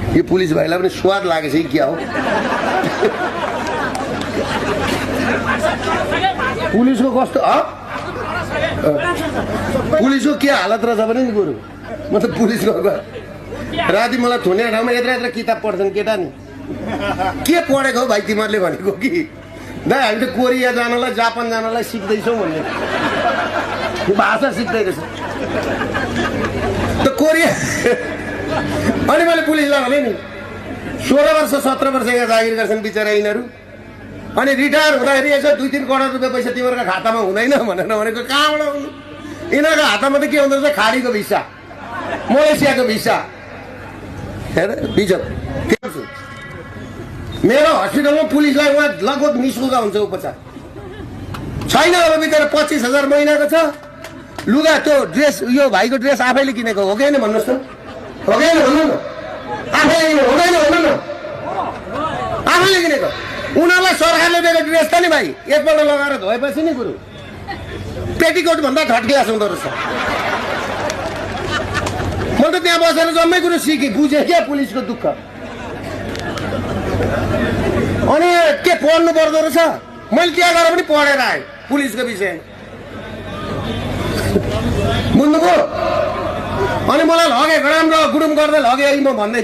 यो पुलिस भाइलाई पनि स्वाद लागेछ कि क्या हो? पुलिसको कस्तो पुलिसको के हालत रहेछ भने नि गुरु, म त पुलिस गएको राति मलाई थुने ठाउँमा यत्र यत्र किताब पढ्छन् केटा नि। के पढेको हौ भाइ तिमीहरूले भनेको कि दाइ हामी त कोरिया जानलाई जापान जानलाई सिक्दैछौँ भन्ने भाषा सिक्दै रहेछ त कोरिया। अनि मैले पुलिसलाई भने नि 16 वर्ष 17 वर्ष यहाँ जागिर गर्छन् बिचरा यिनीहरू, अनि रिटायर हुँदाखेरि यसो 2-3 करोड रुपियाँ पैसा तिमीहरूको खातामा हुँदैन भनेर भनेको कहाँबाट आउनु? यिनीहरूको हातमा त के हुँदो रहेछ? खाडीको भिसा, मलेसियाको भिसा। हेर बिजत मेरो हस्पिटलमा पुलिसलाई उहाँ लगभग निःशुल्क हुन्छ उपचार छैन। अब बिचरा 25,000 महिनाको छ। लुगा त्यो ड्रेस यो भाइको ड्रेस आफैले किनेको हो कि होइन भन्नुहोस् त? हो कि होइन भन्नु न? आफैले किनेको हो कि होइन भन्नु न? आफैले किनेको। उनीहरूलाई सरकारले दिएको ड्रेस त नि भाइ एकपल्ट लगाएर धोएपछि नि गुरु पेटीकोट भन्दा थर्ड क्लास हुँदो रहेछ। म त त्यहाँ बसेर जम्मै कुरो सिकेँ, बुझेँ क्या पुलिसको दुःख। अनि के पढ्नु पर्दो रहेछ? मैले त्यहाँ गएर पनि पढेर आएँ पुलिसको विषय, बुझ्नुभयो? अनि मलाई लगे राम्रो गुडुम गर्दै लगे म भन्दै